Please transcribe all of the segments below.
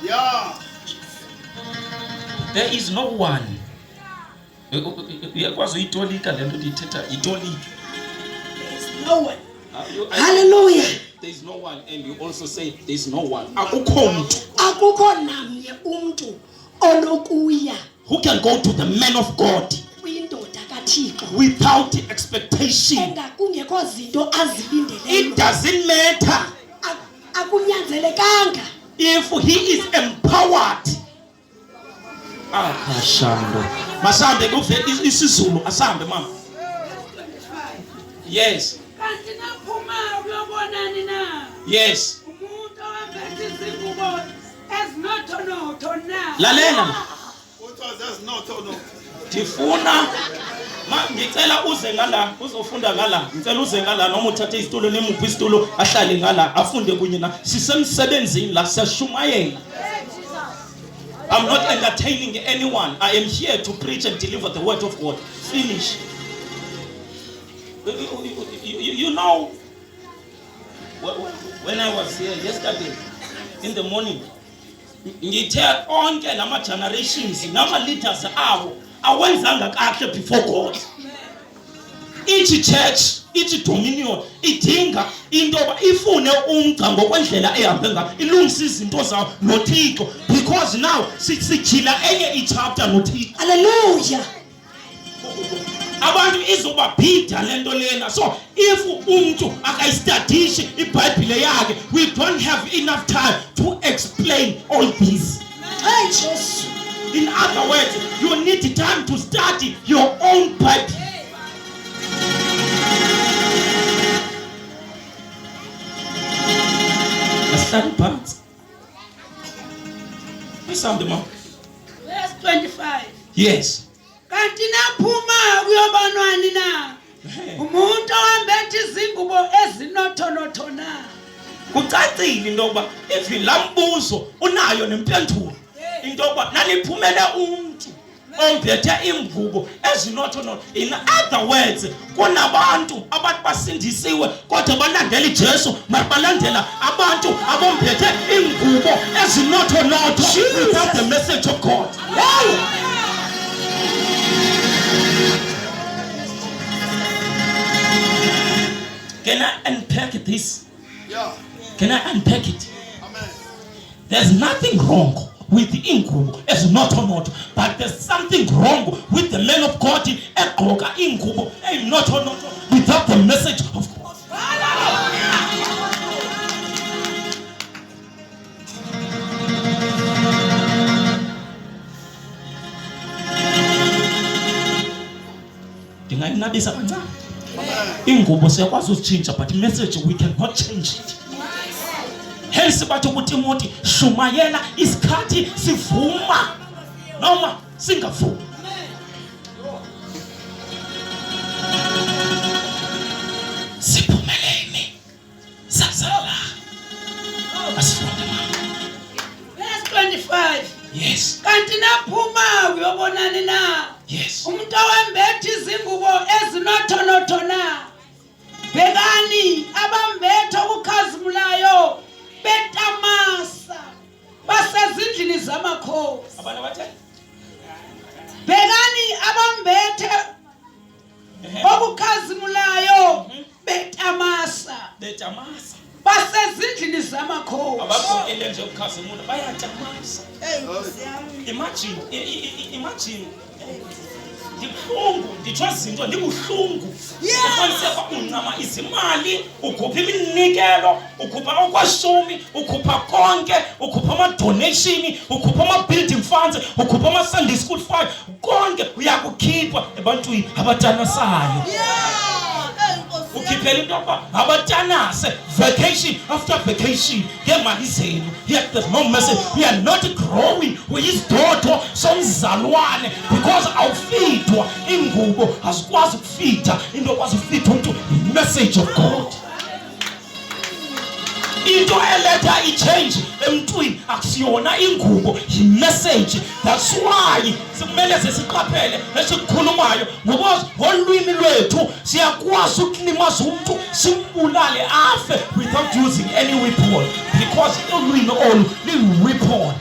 Yeah. There is no one. Uyakwazi uyitolika le nto ndiyithetha, yitolika. There is no one. Hallelujah. There is no one and you also say there is no one. Akukho mntu. Akukho namnye umntu onokuya who can go to the man of God kwindoda kaThixo without expectation. Engakungekho zinto azilindeleyo. It doesn't matter. Akunyanzelekanga. If he is empowered. Ah, shando. Masambe kuve isiZulu, asambe mama. Yes. Kanti naphuma uyobonani na? Yes. Umuntu owembethe izingubo ezinothonotho na? Lalela. Kuthiwa zezinotho. Ndifuna ma ngicela uze ngala uzofunda ngala ngicela uze ngala noma uthathe isitulo nimuphi isitulo ahlale ngala afunde kunye na sisemsebenzini la siyashumayela. I'm not entertaining anyone. I am here to preach and deliver the word of God. Finish. You know, when I was here yesterday in the morning, ngithe onke lama generations nama leaders awo awenzanga kahle before God. Each church, each dominion idinga into yoba ifune umgca ngokwendlela ehambe ngayo, ilungise izinto zawo noThixo, because now sityhila enye ichapter noThixo. Hallelujah. Abantu izobabhida le nto lena. So if umntu akayistadishi iBhayibhile yakhe, we don't have enough time to explain all this. Hey, Jesu. In other words, you need time to study your own Bible. Asihlale phantsi. Isambe mama. Verse 25. Yes. Kanti naphuma kuyobanwani na? Umuntu owambethe izingubo ezinothonotho na? Kucacile into yokuba even laa mbuzo unayo nempendulo. Into yokuba naniphumele umntu ombethe iingubo ezinothonotho. In other words, kunabantu abathi basindisiwe kodwa balandela iJesu, mara balandela abantu abombethe iingubo ezinothonotho without the message of God. Hey! Can I unpack this? Yeah. Can I unpack it? Amen. There's nothing wrong with ingubo ezinothonotho, but there's something wrong with the man of God egqoka ingubo eyinothonotho without the message of God. Ndingayinabisa kancane. Ingubo siyakwazi uzitshintsha, but message we cannot change it. Hence bathi kuTimothy, shumayela isikhathi sivuma noma singavumi. Siphumelele sazala. Asifunde mama. Verse 25. Yes. Kanti naphuma uyobonani na? Yes. Umuntu owembethe izingubo ezinothonotho na? Bhekani abambethe okukhazimulayo betamasa basezindlini zamakhosi. Abantu abathe? Bhekani abambethe okukhazimulayo betamasa. Betamasa. Basezindlini zamakhosi. Abagqokele nje ukukhazimula bayatamasa. Imagine, imagine. Ndibuhlungu, nditsho izinto ndibuhlungu. Ufumaniseka uba uncama izimali, ukhupha iminikelo, ukhupha okweshumi, ukhupha konke, ukhupha ama-donation, ukhupha ama-building funds, ukhupha ama-Sunday school fund, konke uyakukhipha ebantwini abatanasayo. Ukhiphela into yokuba abatanase vacation after vacation ngeemali zenu. Yet there's no message. We are not growing. Uyisidotho somzalwane because awufidwa ingubo, azikwazi ukufida. Into okwazi ukufida umntu yi-message of God. Into eletha i-change emntwini akusiyona ingubo, yi-message. That's why sikumele sesiqaphele esikukhulumayo, ngoba ngolwimi lwethu siyakwazi ukulimaza umntu simbulale afe without using any weapon, because ulwimi olu liyi-weapon.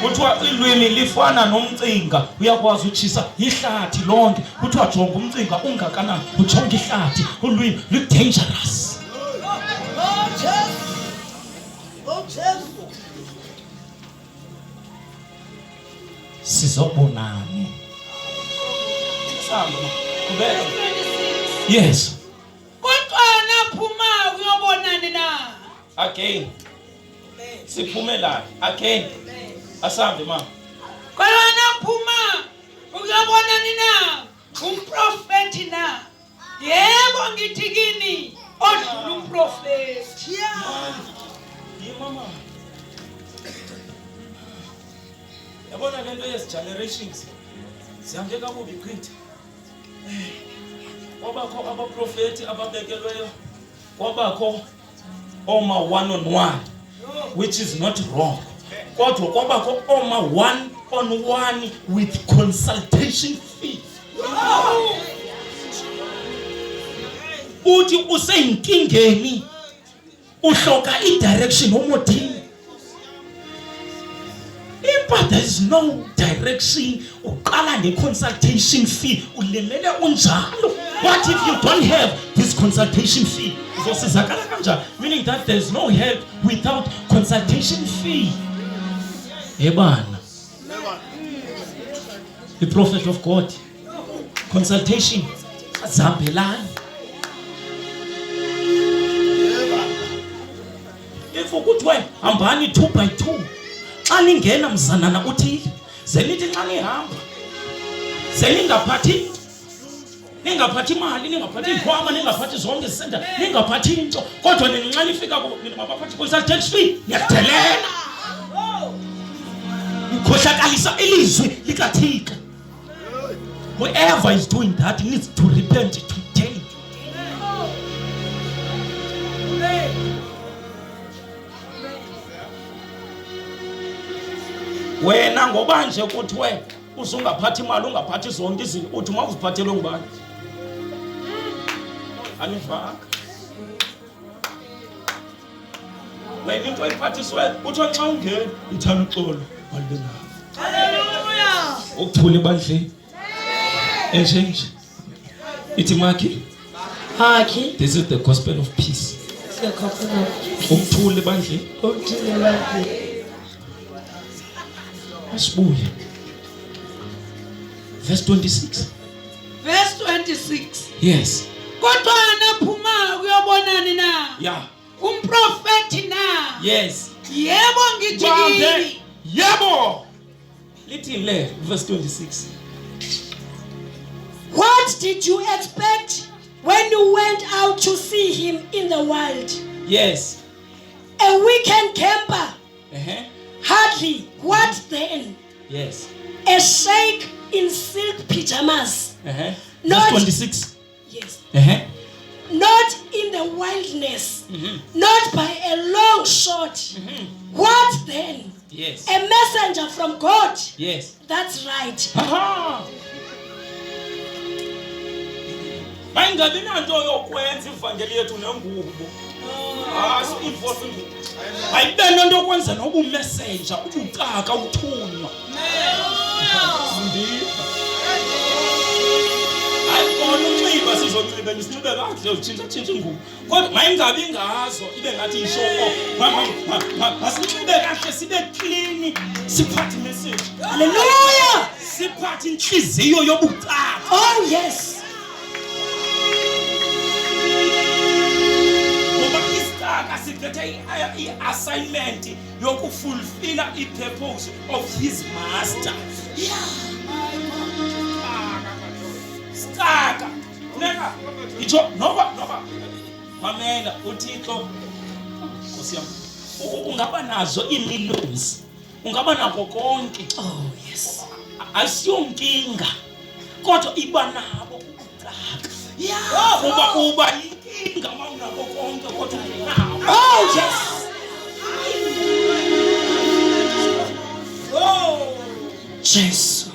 Kuthiwa ilwimi lifana nomcinga, uyakwazi utshisa ihlathi lonke. Kuthiwa jonga umcinga ungakanani, ujonga ihlathi, ulwimi lu-dangerous. Oh Jesu. Oh Jesu. Sizobonani. Sihamba, qhubeka. Yes. Kodwa naphuma uyobonani na? Again. Siphumelayo. Again. Asambe mama. Kodwa naphuma uyobonani na? Umprofeti na? Yebo ngithi kini odlula umprofeti. Yeah. Mama. Yabona lento yezi generations zihambe kakubi gqithi. Kwabakho abaprofeti ababekelweyo, kwabakho oma one on one, which is not wrong. Kodwa kwabakho oma one on one with consultation fee. Uthi useyinkingeni, uhloka i-direction omodini. Empa there is no direction. Uqala nge-consultation fee, ulimele unjalo. What if you don't have this consultation fee? Uzosizakala kanjani? Meaning that there is no help without consultation fee. Ebana. The prophet of God. Consultation. Azihambelani. If kuthiwe hambani 2 by 2, xa ningena mzanana uthile, ze nithi xa nihamba, ze ningaphathi, ningaphathi imali, ningaphathi izikhwama, ningaphathi zonke izisenda, ningaphathi into, kodwa nini xa nifika mabaphathi consultation fee, niyadelela. Nikhohlakalisa ilizwi likaThixo. Whoever is doing that needs to repent today. Wena ngoba nje kuthiwe uzungaphathi imali, ungaphathi zonke izinto, uthi uma uziphathele ngubani? Anivanga. Wena into oyiphathisiweyo uthiwa xa ungena ithanda uxolo malube nawe. Hallelujah. Ukuthula ebandleni. Enje. Ithi makhi. Makhi. This is the gospel of peace. It's the gospel of peace. Ukuthula ebandleni. Ukuthula ebandleni. Asibuye. Verse 26. Verse 26. Yes. Kodwa naphuma kuyobonani na? Yeah. Umprofeti na? Yes. Yebo ngithi kini. Yebo. Lithi le verse 26. What did you expect when you went out to see him in the wild? Yes. A weekend camper. Hardly. What then? Yes. A sheikh in silk pajamas. Not, verse 26. Yes. Not in the wilderness. Not by a long shot. What then? Yes. A messenger from God. Yes. That's right. Aha. Mayingabi nanto yokwenza ivangeli yethu nengubo. Asi-enforce ingubo. Ayibe nento yokwenza noba umessenger, ubucaka, uthunywa. Ndiva. Hayi kona unxiba sizonxiba nisinxibe kakuhle utshintsha-tshintsha ingubo. Kodwa mayingabi ngazo ibe ngathi yishoko. Masinxibe kahle sibe clean, siphathe message. Hallelujah. Siphathe inhliziyo yobucaka. Oh yes. Ngoba isicaka siphethe i-assignment yokufulfilla i-purpose of his master. Yeah. Sicaka. Funeka itsho noba mamela uThixo Nkosi yam. Ungaba nazo ii-millions, ungaba nako konke. Oh yes. Asiyonkinga. Kodwa iba nabo ubucaka. Yeah. Uba inkinga uma unako konke kodwa ungenabo. Oh yes. Oh. Jesu.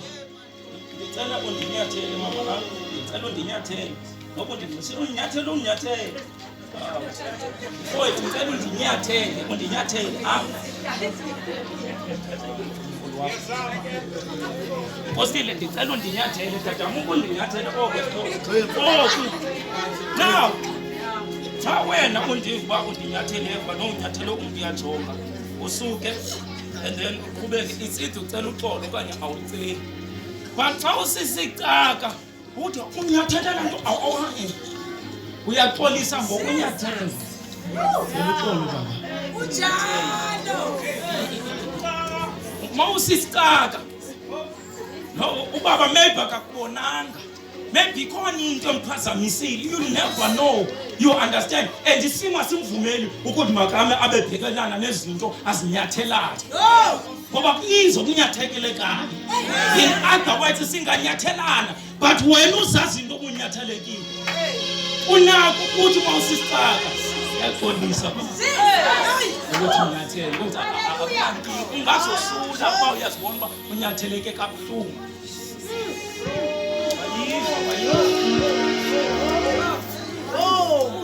Ndicela undinyathele mama wam. Ndicela undinyathele. Ngoba undinyathele undinyathele. Mfowethu ndicela undinyathele, undinyathele apha. wakho. Postile ndicela undinyathele tatam ukundinyathele oko oku. Now xa wena undiva uba undinyathele uba nowunyathele umntu uyajonga usuke and then uqhubeke it's either ucela uxolo okanye awuceli. But xa usisicaka uthi unyathelela nto awuhayi uyaxolisa ngokunyathela. Cela uxolo baba. Kunjalo. Uma usisicaka no ubaba maybe akakubonanga maybe ikhona into emphazamisile, you never know, you understand, and isimo asimvumeli ukuthi makame abebhekelana nezinto azinyathelayo ngoba kuninzi okunyathekelekayo. In other words, singanyathelana but wena uzazi into obunyathelekile unako ukuthi uma usisicaka uyaxolisa ukuthi unyathele ukuthi ungazosula uba uyazibona uba unyatheleke kabuhlungu.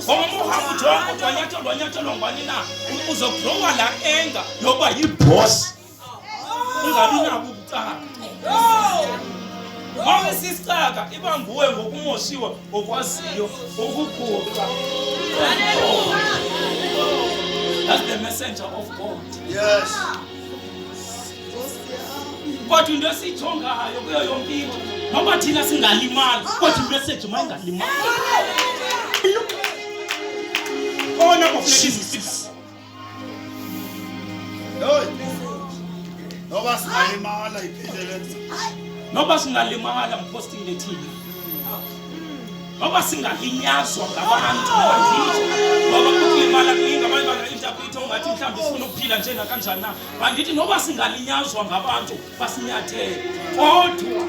Ngoba uma uhamba ujonga ukuthi wanyathelwa wanyathelwa ngubani na, uzogrowa laa enga yoba yibhosi ungabi nabo ubucaka. Uma usisicaka iba nguwe ngokumoshiwe okwaziyo ukuguqa. That's the messenger of God. Yes. Kodwa into esiyijongayo kuyo yonke into, noba thina singalimali, kodwa imessage mayingalimali. Kona kufuneka izisisa. Hey. Noba singalimala iphile le nto. Noba singalimala mpostile thina. Noba singalinyazwa ngabantu manditsho. Ngoba ukulimala kuningi abanye bangainterprete ungathi mhlawumbi sifuna ukuphila nje nakanjani na. Bandithi noba singalinyazwa ngabantu basinyathele. Kodwa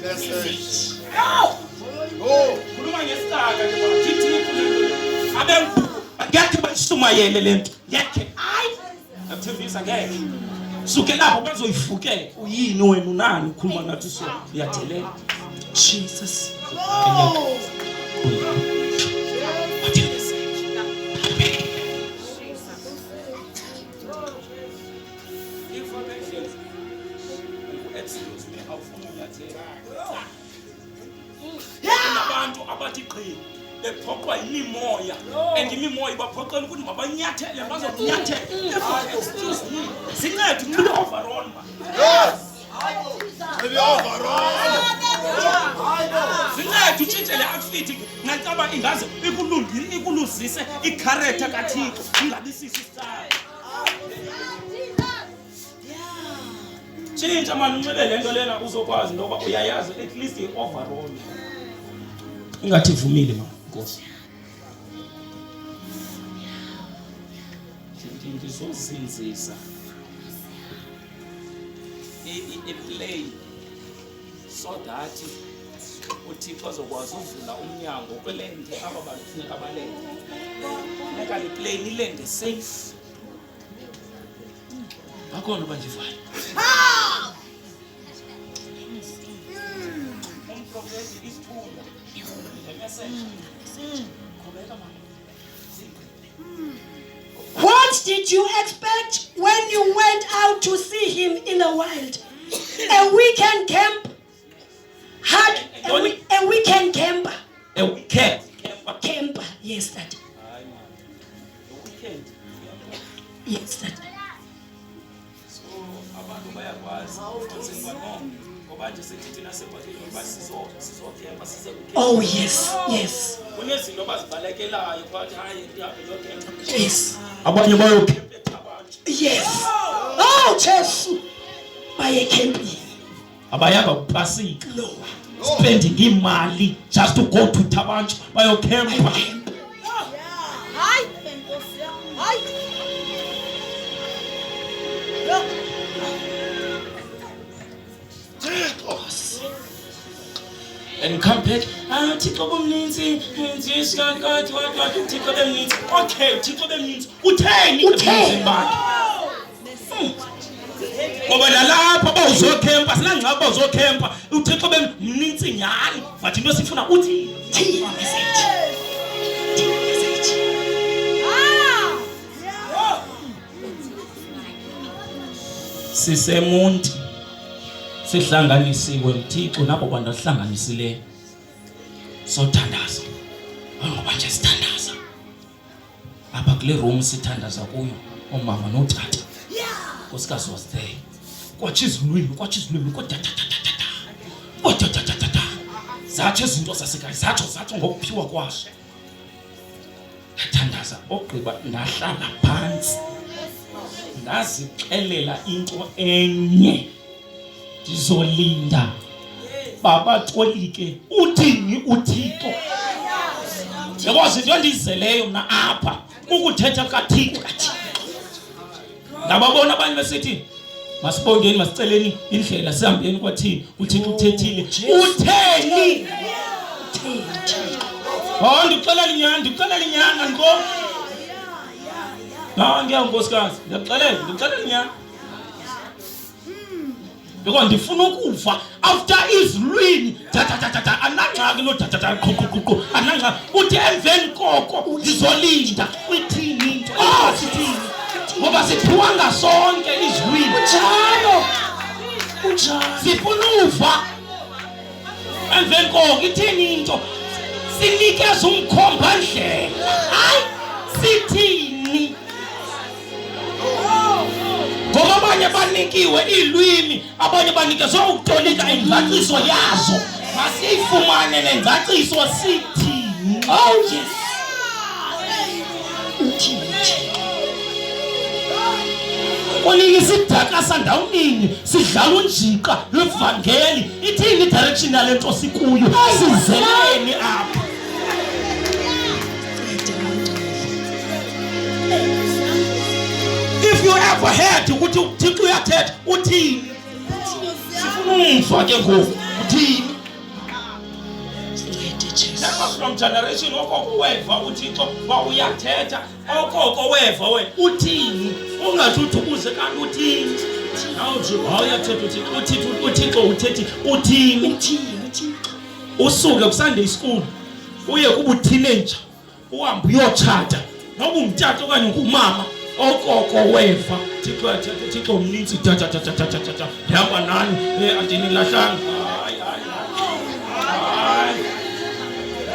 Message. Oh. Khuluma ngesicaka nje baba. Thithi le nto. Abengubo ngekhe bayishumayele le nto. Ngekhe. Hayi. Ngakuthembisa ngekhe. Suke lapho bazoyifukela. Uyini wena unani ukhuluma nathi so uyadelela. Jesus. What a message. Information. Excuse me, awufuni unyathela. Kunabantu abathi qhi bephoqwa yimimoya and imimoya ibaphoqela ukuthi mabanyathele bazokunyathela. Excuse me. Sincede unxibe overall ma. Yes. Maybe overall. Sincede utshintshe le outfit ngacaba ingaze ikulungile ikuluzise icharacter kaThixo ingabi sisi style. Tshintsha mani unxibe le nto lena uzokwazi into yoba uyayazi at least i-overall. Ingathi ivumile ma Nkosi. Ndizozinzisa iplane so that uThixo azokwazi uvula umnyango kwelende aba bantu funeka balende. Funeka le plane ilende safe. Bakhona bandivayo. Umprofeti isithunywa the message. Qhubeka mama. What did you expect when you went out to see him in the wild? A weekend camp had a weekend camper. A weekend camper. Camper, yes, that. Hayi man. A weekend. Yes, that. So abantu bayakwazi ukuthi no ngoba nje sithi thina sebhakile ngoba sizokhempa size kukhempa. Oh yes, yes. Kunezinto abazibalekelayo bathi hayi ndihambe ndiyokhempa. Yes. Abanye bayokhempa eThabantu. Yes. Oh Jesu. Baye camping. Abayanga kuPasika. No. Spending imali just to go to Thabanchu bayokhempa. Hayi Nkosi yami. Hayi. Thixo. And come back. Ah, Thixo bomninzi, nzi kanti kanti kanti Thixo bemninzi. Okay, Thixo bemninzi. Utheni Utheni? ebunzini bakhe? Ngoba nalapha bawuzokhempa, sinangxa bawuzokhempa. uThixo bemninzi nyhani. But into esifuna uthi Thina message. Thina message. Sisemonti sihlanganisiwe nguThixo nabo bantu ahlanganisileyo. Sothandaza. Ngoba nje sithandaza. Apha kule room sithandaza kuyo omama notata. Nkosikazi was there. Kwatsho izilwimi, kwatsho izilwimi, kodatatatata. Kodatatatata. Zatsho izinto zasekhaya, zatsho zatsho ngokuphiwa kwazo. Ndathandaza ogqiba ndahlala phantsi. Ndazixelela into enye. Ndizolinda babatolike uthini uThixo. Because into endiyizeleyo mna apha kukuthetha kaThixo. Ndababona abanye besithi masibongeni masiceleni indlela sihambeni kwathini uThixo uthethile. Utheni? Oh ndikuxelela inyani, ndikuxelela inyani andiko. Nange nkosikazi, ndiyakuxelela, ndikuxelela inyani. Because ndifuna ukuva after izilwimi tatatatatata anangxaki no tatata qhuqhuqhuqhu anangxaki uthi emveni koko ndizolinda ithini into oh sithini ngoba siphiwanga sonke izilwimi Kunjalo. Kunjalo. sifuna uva emveni koko ithini into sinikeza umkhombandlela hayi sithini ngoba abanye banikiwe iilwimi abanye banikezwe ukutolika ingcaciso yazo masiyifumane le ngcaciso sithini Oh yes. Uthini uThixo? Kunini sidaka sandawunini sidlala unjiqa lwevangeli ithini idirection yale nto sikuyo sizeleni apha If you ever heard ukuthi uThixo uyathetha uthini sifuna umva ke ngoku uthini Sincede Jesu. Never from generation okoko weva uThixo uba uyathetha okoko weva wena uthini ungathi uthi ubuze kanti uthini awuthi hayi uyathetha uThixo uThixo uThixo uthethi uthini Uthini uThixo? usuke kuSunday school uye kubu-teenager uhambe uyotshata noba ungutata okanye ungumama okoko weva thixo uyathetha uthixo mninzi tatatatatatatata ndihamba nani um andinilahlanga hayi hayi hayi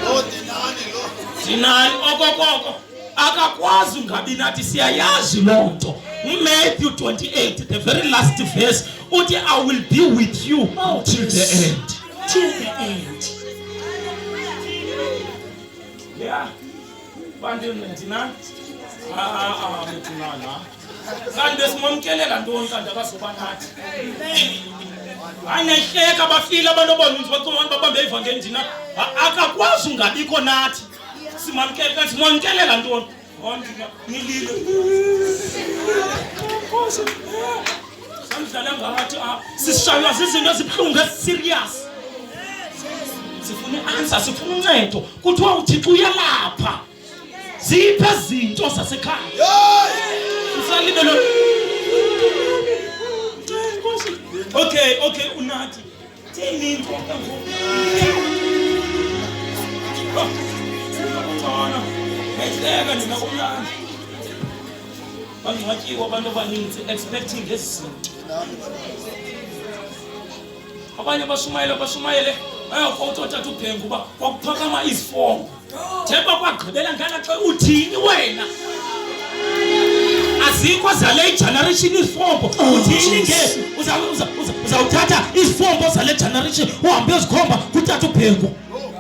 Lo ndinani lo. ndinani okokoko akakwazi ungabi nathi siyayazi loo nto uMatthew 28 the very last verse uthi I will be with you Oh, till the yes. end Till the end. Yeah. Bantu ndinani? Ah ah ah ndinani. Kanti besimamkelela ntoni kanti akazoba nathi? Hayi nayihleka bafile abantu abaninzi bacinga abantu babambe ivangeli ndina. Akakwazi ungabikho nathi. Simamkele kanti simamkelela ntoni? Nilile. Nkosi. Samdlala ngathi apha. Sishaywa zizinto ezibuhlungu eziserious. Sifuna i-answer, sifuna uncedo. Kuthiwa uThixo uyalapha. Ziphe izinto zasekhaya. Usalibele. Nkosi. Okay, okay, unathi. Thini into ke ngoku? Ngcono. Ngihleka nina kumnandi. Bangcwatyiwe abantu abaninzi expecting ezi zinto. Abanye bashumayele bashumayele bayakho utata uBhengu uba kwakuphakama izifongo. Themba kwagqibela ngala xa uthini wena? Azikho zale generation izifombo. Uthini nge uzawuthatha izifombo zale generation uhambe uyozikhomba kutata uBhengu.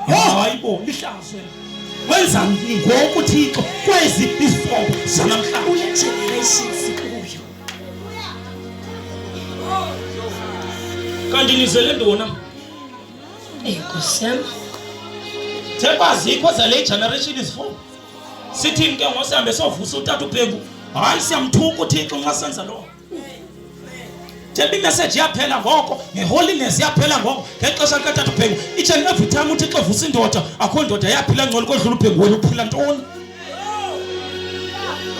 Hayi bo lihlazo. Wenza ngoku Thixo kwezi izifombo zanamhlanje. Kule generation sikuyo. Kanti nizele ntoni? Eyi Nkosi yam. Themba azikho zale generation izifombo. Sithini ke ngosihambe sovusa utata uBhengu? Hayi siyamthuka uThixo nxa senza loo. Themba imessage yaphela ngoko neholiness yaphela ngoko ngexesha likatata uBhengu. Each and every time uThixo evusa indoda akho ndoda yaphila ngcono kodlula uBhengu wena uphila ntoni?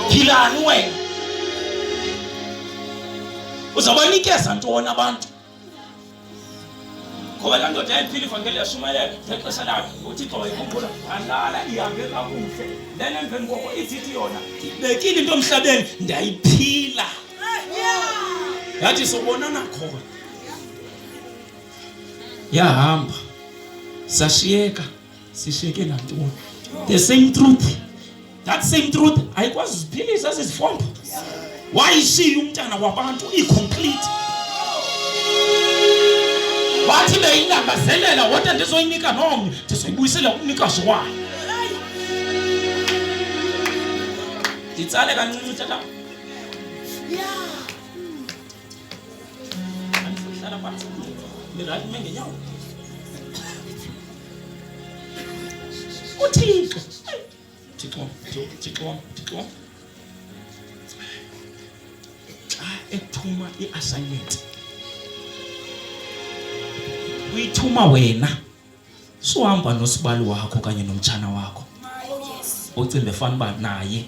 Philani wena. Uzabanikeza ntoni abantu? Ngoba laa ndoda yayiphila ivangeli yashumayela ngexesha lakhe uThixo wayikhumbula walala ihambe kakuhle then emveni koko ithi ithi yona ndibekile into emhlabeni ndayiphila. Yathi sobonana khona. Yahamba. Sashiyeka. Sishiyeke nantoni? The same truth. That same truth ayikwazi uziphilisa ezizifombo. Wayishiya umntana wabantu i-complete. Wathi beyilangazelela wodwa ndizoyinika nomnye ndizoyibuyisela kumnikazi wayo. Nditsale kancinci tata. Hlala phansi. Nirayithi ume ngenyawo. UThixo. Thixo, Thixo, Thixo. Xa ethuma i-assignment uyithuma wena suhamba nosibali wakho kanye nomtshana wakho ucimbe fana uba naye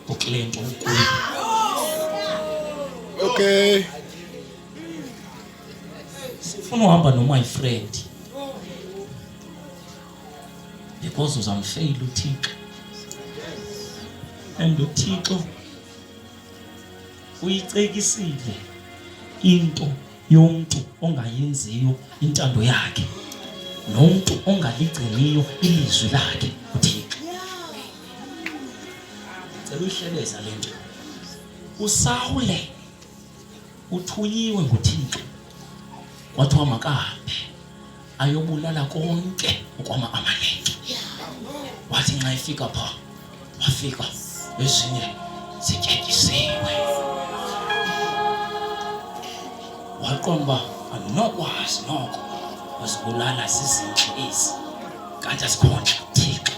ukule nto ukuyo. Okay. Sifuna uhamba no my friend because uzamfeyila uThixo and uThixo uyicekisile into yomntu ongayenziyo intando yakhe nomntu ongaligciniyo ilizwi lakhe uThixo. Cela uyihlebeza le nto. USawule uthunyiwe nguThixo kwathiwa makahambe ayobulala konke okwama-Amaleki. Wathi nxa efika pha wafika ezinye zityetyisiwe. Waqonda uba andinokwazi noko uzibulala zizintle ezi kanti azikhontle kuThixo.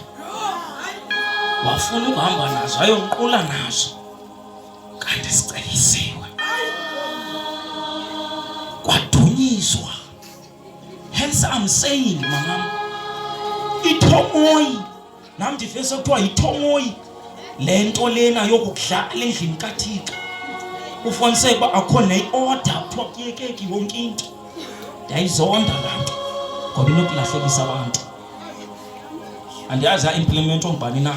Wafuna ukuhamba nazo ayonqula nazo kanti zicekisiwe. Kwadunyiswa. Hence I'm saying mamam ithomoyi nam ndive sekuthiwa yithomoyi le nto lena yokudlala endlini kaThixo ufumaniseke uba akho neyi-order kuthiwa kuyekeki yonke into ndiyayizonda laa nto ngoba inokulahlekisa abantu andiyazi aimplementwa ngubani na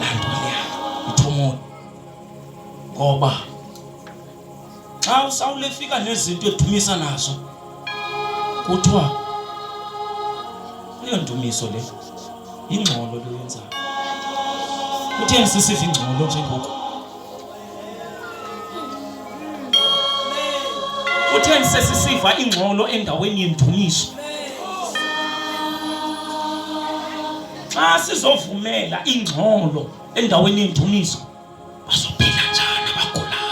laa nto leya ithomoyi ngoba xa uSawule efika nezinto edumisa nazo kuthiwa leyo ndumiso le yingxolo le yenzayo. Kutheni sisiva ingxolo njengoku? Kutheni sesisiva ingxolo endaweni yendumiso? Xa sizovumela ingxolo endaweni yendumiso bazophila njani abagulayo?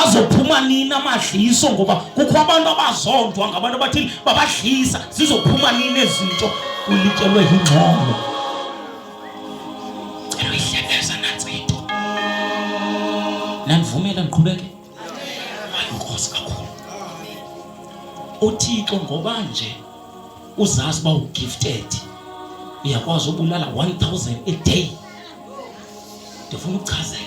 Azophuma nini amadliso ngoba kukho abantu abazondwa ngabantu abathile babadlisa zizophuma nini ezinto ulityelwe yingxolo. Cela uyihlebeza nantsi into. Nandivumela ndiqhubeke? Inkosi kakhulu. UThixo ngoba nje uzazi uba ugifted uyakwazi ubulala 1000 a day. Ndifuna ukuchazela.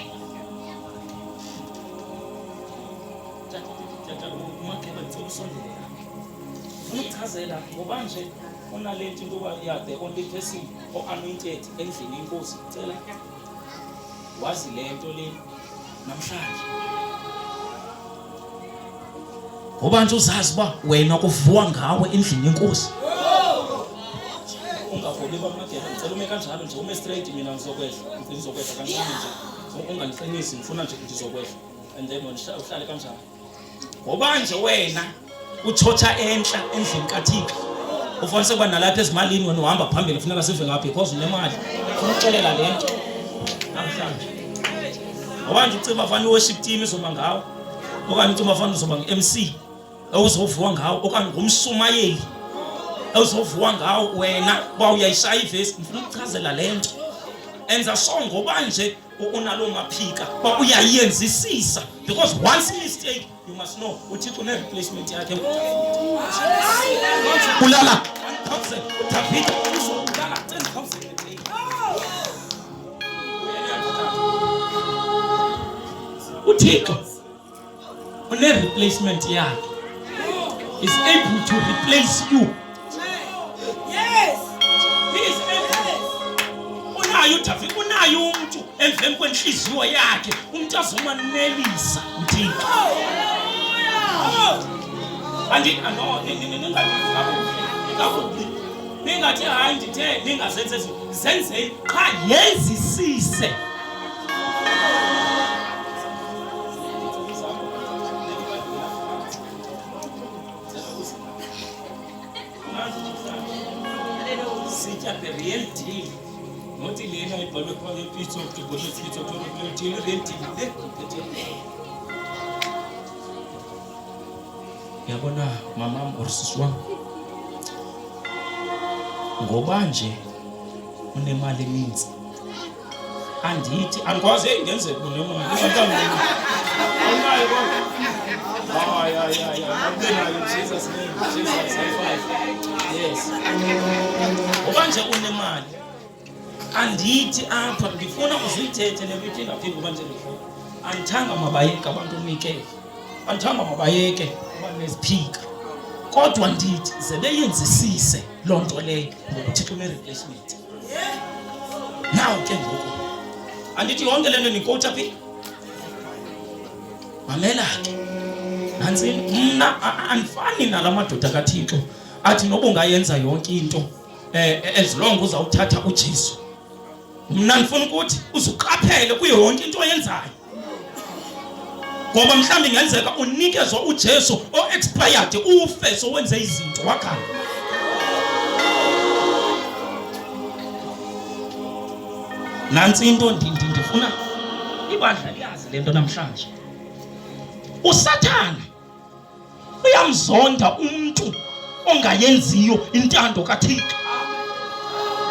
Ndifuna ukuchazela ngoba nje unale nto into yoba you are the only person o-anointed endlini inkosi cela wazi le nto le namhlanje ngoba nje uzazi uba wena kuvuwa ngawe endlini yenkosi ungagobi bamageba ngicela ume kanjalo nje ume straight mina ngizokwehla ngizokwehla kancane nje ungandiqinisi ngifuna nje ndizokwehla and then uhlale kanjalo ngoba nje wena utshotsha entla endlini kaThixo ufanise ukuba nalapha ezimalini wena uhamba phambili funeka sive ngapha because unemali funa ukuxelela le nto namhlanje ngoba nje ucimba fana i-worship team izoba ngawo okanye ucimba fana uzoba ngu-MC ewuzovuwa ngawo okanye ngumsumayeli ewuzovuwa ngawo wena uba uyayishaya ivesi ndifuna ukuchazela le nto enza so ngoba nje unaloo maphika uba uyayenzisisa because once mistake you must know uthixo une-replacement yakhe bulala 1000 udavide uzobulala 10000 uthixo une-replacement yakhe is able to replace you. Yes. He is able. Unaye uDavide, unaye umntu emveni kwenhliziyo yakhe, umntu azomanelisa uThixo. Andi no ningathi ningathi hayi ndithe ningazenzi ezi zenzeni qha yenzisise. Sitya the real deal. Not lena ibhalwe phaa nge-pizza ibhalwe pizza real deal real deal le ndiphethe. Uyabona mamam or sisi wam, ngoba nje unemali eninzi andithi andikwazi heyi ngenzeka unemali unayo kodwa hayi hayi hayi akube nayo Jesus name Jesus high five yes ngoba nje unemali andithi apha ndifuna uzuyithethe le nto iphindaphinde ngoba nje ndifuna andithanga mabayeke abantu unikele andithanga mabayeke uba neziphika kodwa ndithi ze beyenzisise loo nto leyo ngoba uthixo une-replacement naw ke ngoku andithi yonke le nto ndikowutsha phi mamela ke nantsi mna andifani nala madoda kathixo athi noba ungayenza yonke into um as long uzawuthatha ujesu mna ndifuna ukuthi uzuqaphele kuyo yonke into oyenzayo ngoba mhlawumbi ingenzeka unikezwa ujesu o-expired ufe sowenze izinto wakhala nantsi into ndifuna ibandla liyazi le nto namhlanje usathana uyamzonda umntu ongayenziyo intando kaThixo.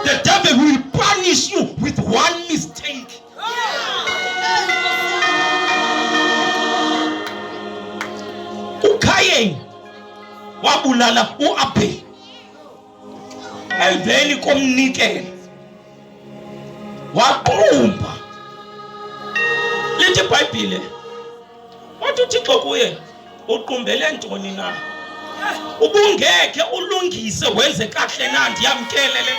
The devil will punish you with one mistake. uKayin wabulala uAbel emveni komnikelo waqumba lithi iBhayibhile Wathi uThixo kuye, uqumbele ntoni na? Ubungekhe ulungise wenze kakuhle na ndiyamkele le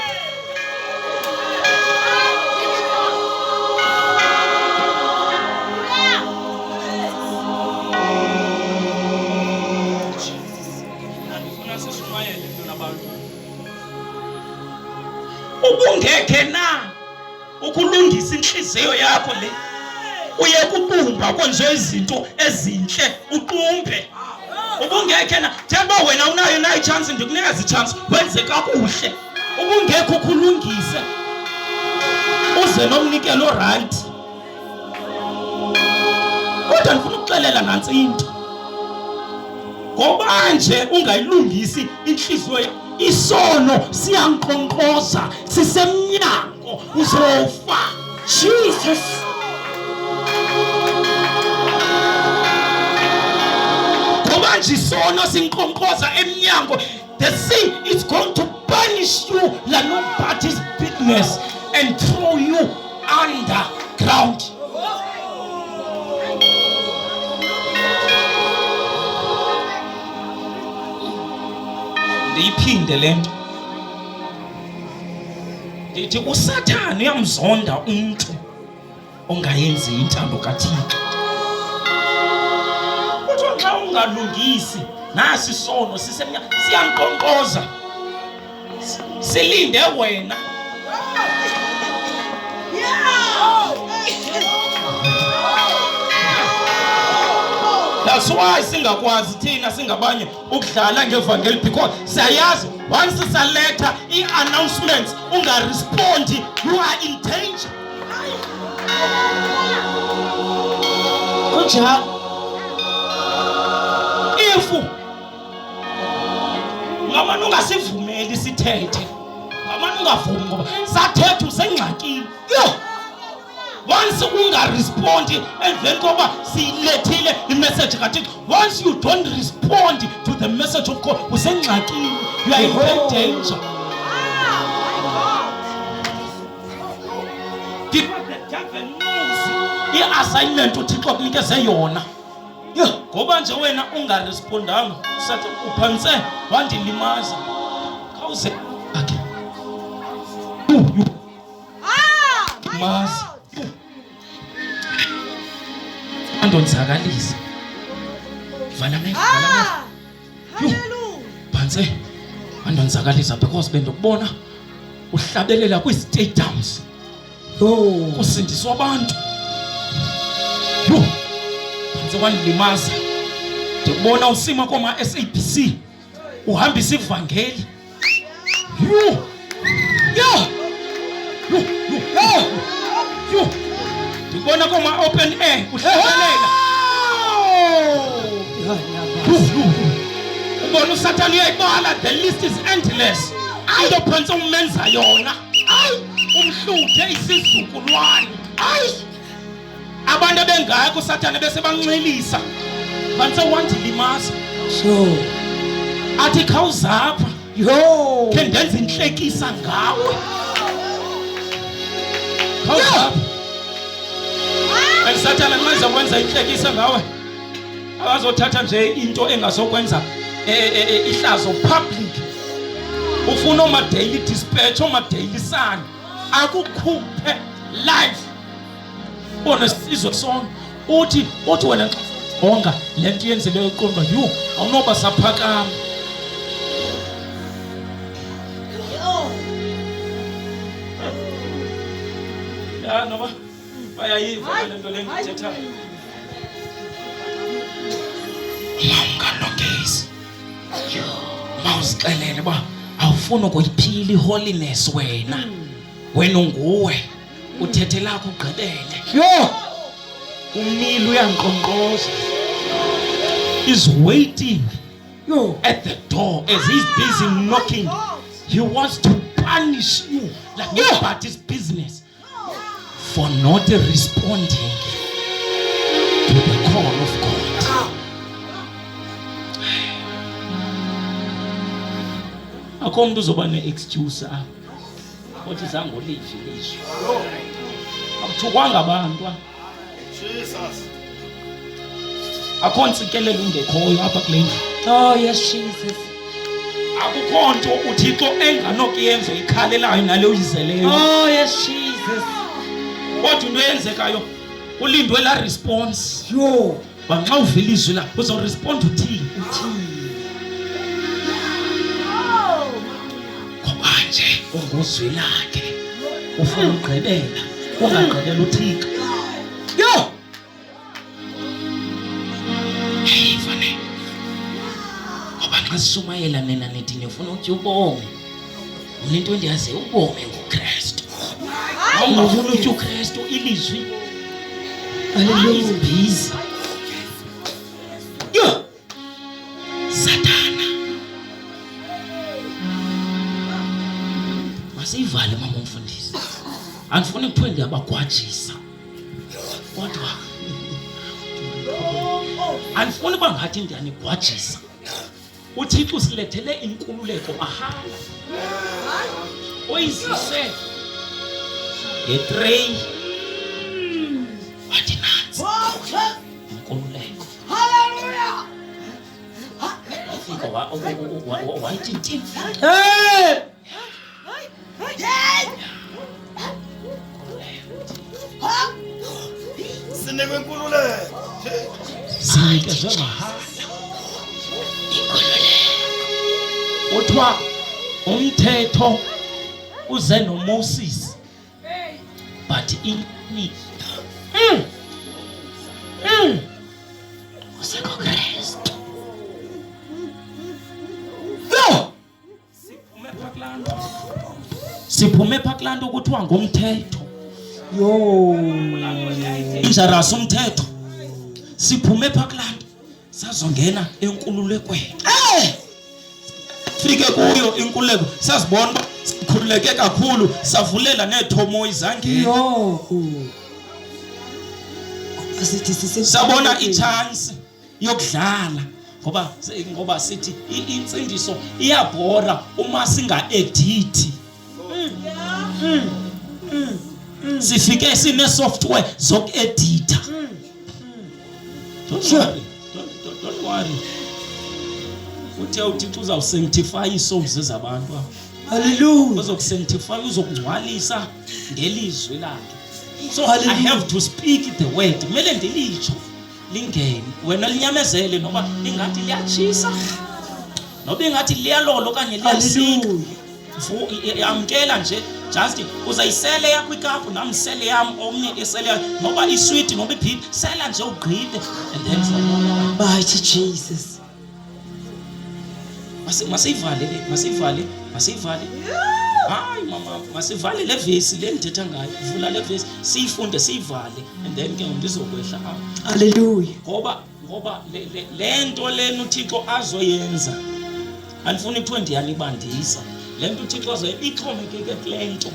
Ubungekhe na ukulungisa inhliziyo yakho le uye kubumba kwenziwe izinto ezintle uqumbe ubungekhe na njengoba wena unayo nayo itshansi ndikunikeza itshansi wenze kakuhle ubungekho ukulungise uze nomnikelo orayithi kodwa ndifuna ukuxelela nantsi into ngoba nje ungayilungisi inhliziyo isono siyankqonkqoza sisemnyango uzofa Jesus ngoba nje isono sinkqonkqoza emnyango the sin is going to punish you like nobody's business and throw you underground ndiyiphinde le nto ndithi usathane uyamzonda umntu ongayenzi intando kathixo kuthiwa xa ungalungisi nasi isono sisemnya siyankqonkqoza silinde wena That's why singakwazi thina singabanye ukudlala ngevangeli because siyayazi once saletha i-announcements ungarespondi you are in danger Kunjalo. If ngamane ungasivumeli sithethe ngamane ungavumi ngoba sathetha usengxakini yho once ungarespondi emveni koba siyilethile imessage kathixo once you don't respond to the message of god usengxakini you are in great danger because the devil knows i-assignment uthixo akunikeze yona ngoba nje wena ungarespondanga sathi uphantse wandilimaza khawuze akhe. Wandilimaza. Andonzakalisa. Vala amehlo, vala amehlo. Ah! Hallelujah. Phantse andonzakalisa because bendikubona uhlabelela kwii-stadiums. Yho. Kusindiswa abantu. Yho. Phantse wandilimaza. Ndikubona usima kooma-SABC uhambisa ivangeli. Yho. Yho. Yho, yho, yho. Yho. Ndikubona kooma-open air uhlabelela. Yho, yho, yho. Ubona uSathane uyayibala, the list is endless. Into phantse umenza yona. Ayi, umhluthe isizukulwane. Ayi, abantu abengaka uSathane bese banxilisa. Phantse wandilimaza. Sure. Athi khawuzapha. Yho. Khe ndenze intlekisa ngawe. Khawuzapha. And Sathane nxa ezakwenza intlekisa ngawe, akazothatha nje into engazokwenza ihlazo public. Ufuna ooma-Daily Dispatch, ooma-Daily Sun, akukhuphe live. Ubone isizwe sonke. Uthi wena xa ujonga le nto yenzileyo uqonda uba, yhu, awunoba saphakama. Ya, noba bayayiva le nto le ndiyithethayo. Uma ungalungisi, uma uzixelele uba awufuni ukuyiphila iholiness wena, wena unguwe, uthethe lakho ugqibele. Yho! Umile uyankqonkqoza. Is waiting Yho! at the door as he's busy knocking. He wants to punish you like nobody's business for not responding to the call of God. Akho mntu uzoba ne-excuse apha othi zange ulive ilizwi. Akuthukwanga abantu apha. Jesus. Akho ntsikelelo ingekhoyo apha kule ndlu. Oh yes, Jesus. Akukho nto uThixo enganokuyenza ikhalelayo nale uyizeleyo. Oh yes, Jesus. Kodwa into eyenzekayo kulindwe laa response. Yho. Uba nxa uva ilizwi lakhe uzawuresponda uthini? Uthini? Ngoba nje unguzwi lakhe ufuna ugqibela, ungagqibela uThixo. Yho! Hey, fane. Ngoba nxa sishumayela nina nithi nifuna utya ubomi. Mna into endiyaziyo ubomi nguKrestu. Awungafuni utya uKrestu, ilizwi. Hallelujah. Is busy. Yho! Sathana. Masiyivale mama umfundisi. Andifuni kuthiwe ndiyabagwajisa. Kodwa andifuni uba ngathi ndiyanigwajisa. uThixo usilethele inkululeko mahala. Oyizise ngetreyi. Wathi nantsi inkululeko. Hallelujah. Wafika wayithi ntim. Hey! Sinikwe inkululeko. Sinikezwe mahala. Kuthiwa umthetho uze noMoses. But ini Uze ngoKristu. Yho! Siphume phaa kulaa nto. Siphume phaa kulaa nto kuthiwa ngumthetho. Yho! Dangerous umthetho. Siphume phaa kulaa nto. Sazongena enkululekweni. Hey! Fike kuyo inkululeko, sazibona uba sikhululeke kakhulu, savulela neethomoyi zangena. Yho! Asithi sise Sabona i-chance yokudlala ngoba sithi intsindiso iyabhora uma singa-edithi. Sifike sine-software zoku-editha. Don't worry, don't worry. Uthe uThixo uzawusanctify ii-souls zabantu apha. Hallelujah. Uzokusanctify, uzokungcwalisa ngelizwi lakhe. So I have to speak the word. Kumele ndilitsho lingene. Wena linyamezele noba ingathi liyatshisa. Noba ingathi liyalola okanye liyasika. Yamkela nje just uzayisele yakho ikapu nam sele yam omnye isele yakho noba iswiti noba iphiphi sela nje ugqibe and then uzawubona. Mighty Jesus. Masiyivale le, masiyivale, masiyivale. Hayi mama, masivale le vesi le ndithetha ngayo. Vula le vesi siyifunde siyivale and then ke ndizokwehla apha. Hallelujah. Ngoba ngoba le nto lena uThixo azoyenza. Andifuni kuthiwe ndiyanibandisa. Le nto uThixo azoyenza ixhomekeke kule nto.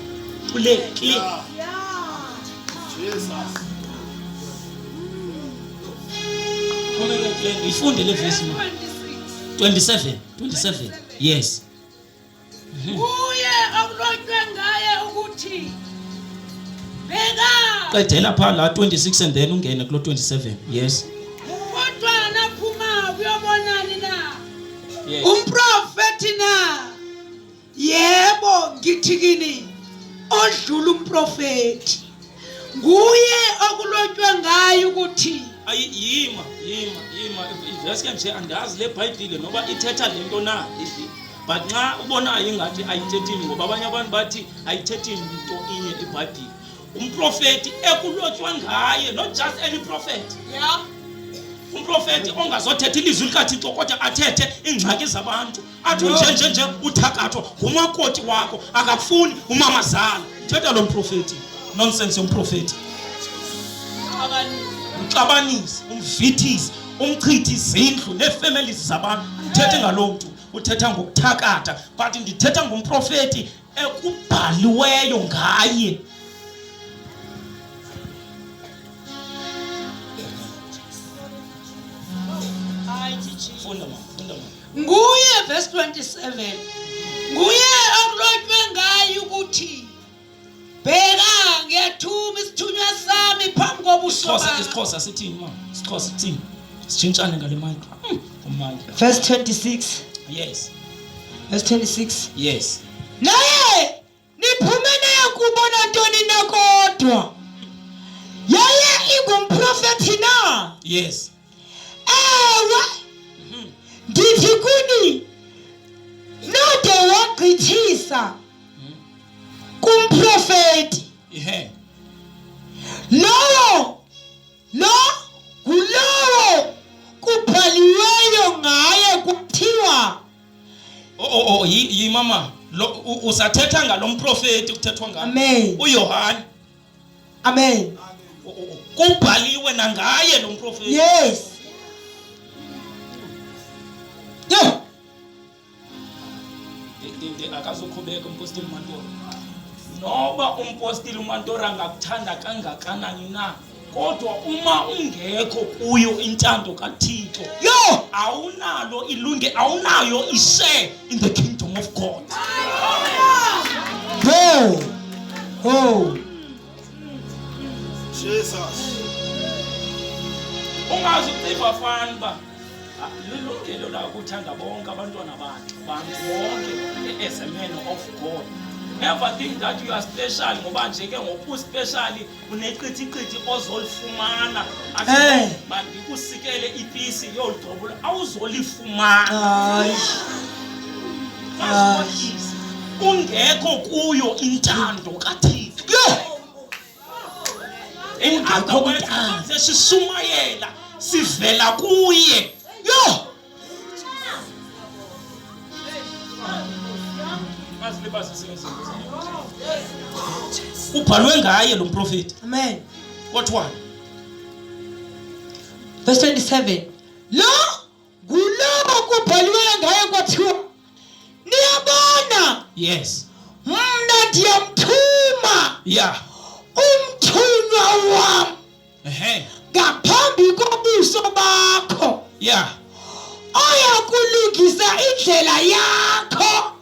Kule kule. Jesus. Xhomekeke kule nto. Ifunde le vesi ma. 27, 27. Yes. Kuye okulotywe ngaye ukuthi bheka Qedela pha la 26 and then ungene kulo 27. Yes. Kodwa naphuma kuyobonani na? Yes. Umprofeti na? Yebo, ngithi kini odlula umprofeti. Nguye okulotywe ngaye ukuthi Ayi yima, yima, yima. Ivesi ke nje andazi le Bhayibhile noba ithetha le nto na. But nxa ubonayo ingathi ayithethini ngoba abanye abantu bathi ayithethi nto inye iBhayibhile. Umprofeti ekulotywa ngaye, not just any prophet. Yeah. Umprofeti ongazothetha ilizwi likaThixo kodwa athethe iingxaki zabantu. Athi nje nje nje uthakathwa ngumakoti wakho akakufuni umamazala. Thetha lo mprofeti. Nonsense yomprofeti. Umxabanisi, umvithisi, umchithi izindlu neefamilies zabantu. Uthethe ngaloo mntu, uthetha ngokuthakatha, but ndithetha ngomprofeti ekubhaliweyo ngaye. Funda mama, funda mama. Nguye verse 27. Nguye okulotywe ngaye ukuthi bheka ngiyathuma isithunywa sami phambi kobuso bakho. IsiXhosa sithini mama? isiXhosa sithini? Sitshintshane ngale mic. Umic. Verse 26. Yes. Verse 26. Yes. Naye niphume nayakubona ntoni na kodwa? Yaye ingumprofeti na? Yes. Ewe. Ndithi kuni node wagqithisa kumprofeti. Ehe. Lowo lo ngulowo kubhaliweyo ngaye kuthiwa Oh oh yi mama lo usathetha ngalo mprofeti kuthethwa ngaye. Amen. uYohane. Amen. Kubhaliwe nangaye lo mprofeti. Yes. Yo. Akazuqhubeka umpostile uMantora. Noba umpostile uMantora angakuthanda kangakanani na, kodwa uma ungekho kuyo intando kaThixo, yo, awunalo ilunge, awunayo ishare in the kingdom of God. Ho. Ho. Jesus. Ungazi uciva fani ba lilungelo lakho uthanda bonke abantwana bakhe, bantu bonke as a man of God. Never think that you are special ngoba nje ke ngoku special uneqithiqithi ozolifumana. Athi mandikusikele ipisi yoludobula awuzolifumana. Hayi. Ungekho kuyo intando kaThixo. In other words, sishumayela sivela kuye. Yo. Ubhalwe ngaye lo mprofeti. Amen. Kodwa verse 27. Lo ngulowo kubhaliwe ngaye kwathiwa niyabona. Yes. Mna ndiyamthuma. Yeah. Umthunywa wam. Ehe. Ngaphambi kobuso bakho. Yeah. Oya kulungisa indlela yakho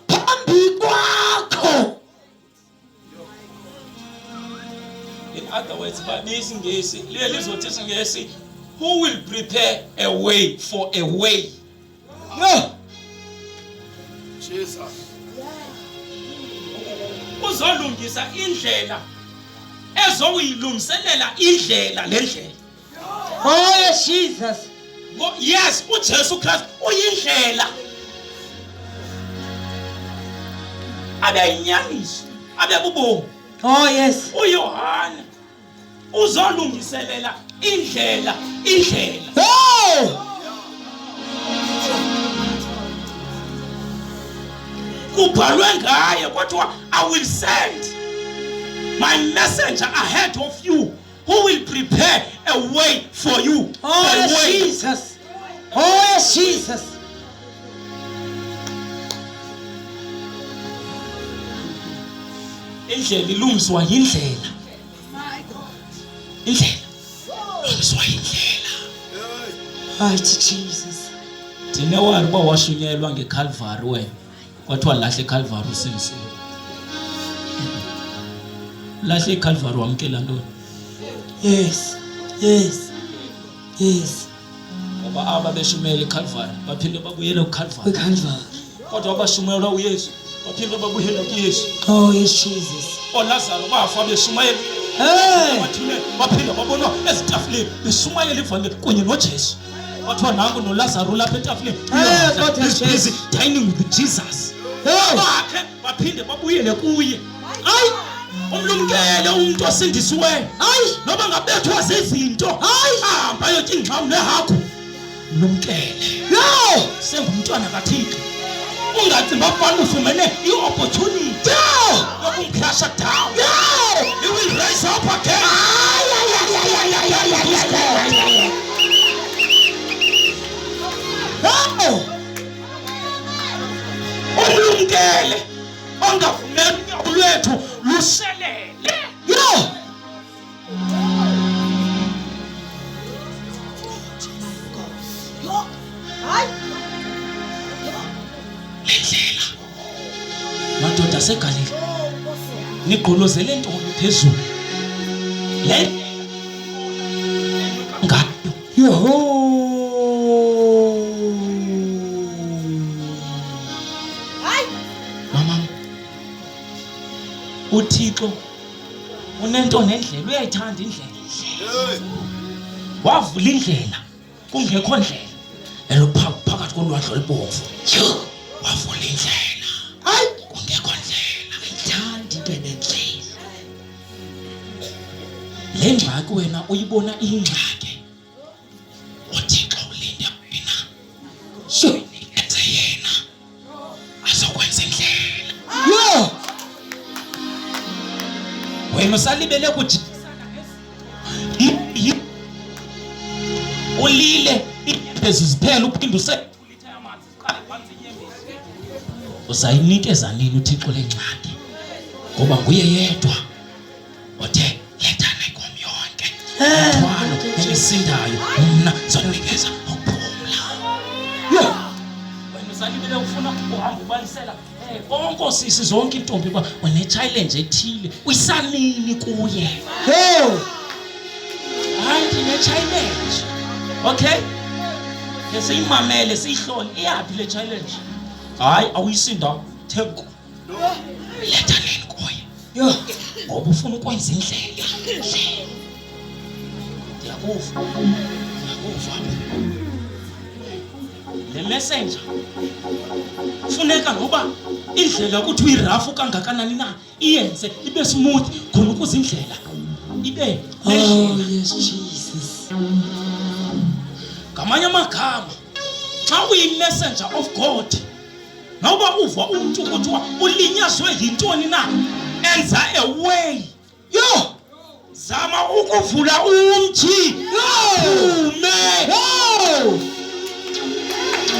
phambi kwakho. In other words, isingesi liye lizothi isingesi, who will prepare a way for a way? No. Jesus. Uzolungisa indlela Ezowuyilungiselela indlela le ndlela. Oh yes Jesus. Yes, uJesu Christ uyindlela. Abe yinyaniso, abe bubomi. Oh yes. uYohane uzolungiselela indlela indlela. Oh! Kubhalwe ngaye kwathiwa I will send my messenger ahead of you who will prepare a way for you. Oh The yes, way. Jesus. Oh yes, Jesus. Indlela ilungiswa yindlela. Indlela ilungiswa yindlela. Mighty Jesus. Ndinewari uba washunyelwa ngeCalvary wena. Kwathiwa lahle iCalvary usindisiwe. Lahle iCalvary wamkela ntoni? Yes. Yes. Yes. Ngoba aba beshumela iCalvary baphinde babuyele kuCalvary. KwiCalvary. Kodwa abashumayelwa uYesu baphinde babuyele kuYesu. Oh yes Jesus. OoLazaro bafa beshumayela. Hey! Bathule baphinde babonwa ezitafileni beshumayela ivangeli kunye noJesu. Kwathiwa nanku noLazaro lapha etafileni. Hey, God He's has busy dining with Jesus. Hey! Bakhe baphinde babuyele kuye. Ay! Umlumkele umuntu osindisiweyo. Ay! Noba ngabethwa zizinto. Hayi! Ahamba ayotya ingxamu nehagu. Lumkele. No! Sengumntwana kaThixo. Ungacingi uba fana ufumene i-opportunity No! yokumcrasha down. No! He will rise up again. Ay ay ay ay ay ay ay ay ay ay ay. No! Umlumkele ongavumeli unyawo lwethu luselele. No! Le ndlela. Madoda aseGalili, nigqolozele ntoni phezulu? Le ngayo. Yho! Mama, uThixo unento nendlela, uyayithanda indlela. Wavula indlela kungekho ndlela. Elupha phakathi kolwandle olubomvu. Wavula indlela Ay! kungekho ndlela. Ayithandi into enendlela. Le ngxaki wena uyibona ingxaki. uThixo ulinde wena. Sure. Enze yena azokwenza indlela. Yo! Wena usalibele kujikisana ngezinto. Ulile iinyembezi ziphela uphinde use uzayinikeza nini uThixo le ngxaki? Ngoba nguye yedwa othe lethani kum yonke imithwalo enisindayo, mna ndizonikeza ukuphumla. Yo! Wena usalibele ufuna uhamba ubalisela konke oosisi zonke iintombi uba une-challenge ethile, uyisanini kuye? Hey! Hayi, ndine-challenge. Okay, ke siyimamele siyihlole, iyaphi le challenge? Hayi, awuyisinda thenku lethaneni kuye. Yo! Ngoba ufuna ukwenza indlela. Ndiyakuva, ndiyakuva. Le messenger funeka noba indlela ukuthi uyirafu kangakanani na iyenze ibe smooth khona ukuze indlela ibe Oh nendlela. yes Jesus. Ngamanye amagama, xa uyi-messenger of God, noba uva umntu kuthiwa ulinyazwe yintoni na, enza a way. Yo! Zama ukuvula umthi. Yo! Ume. Yo!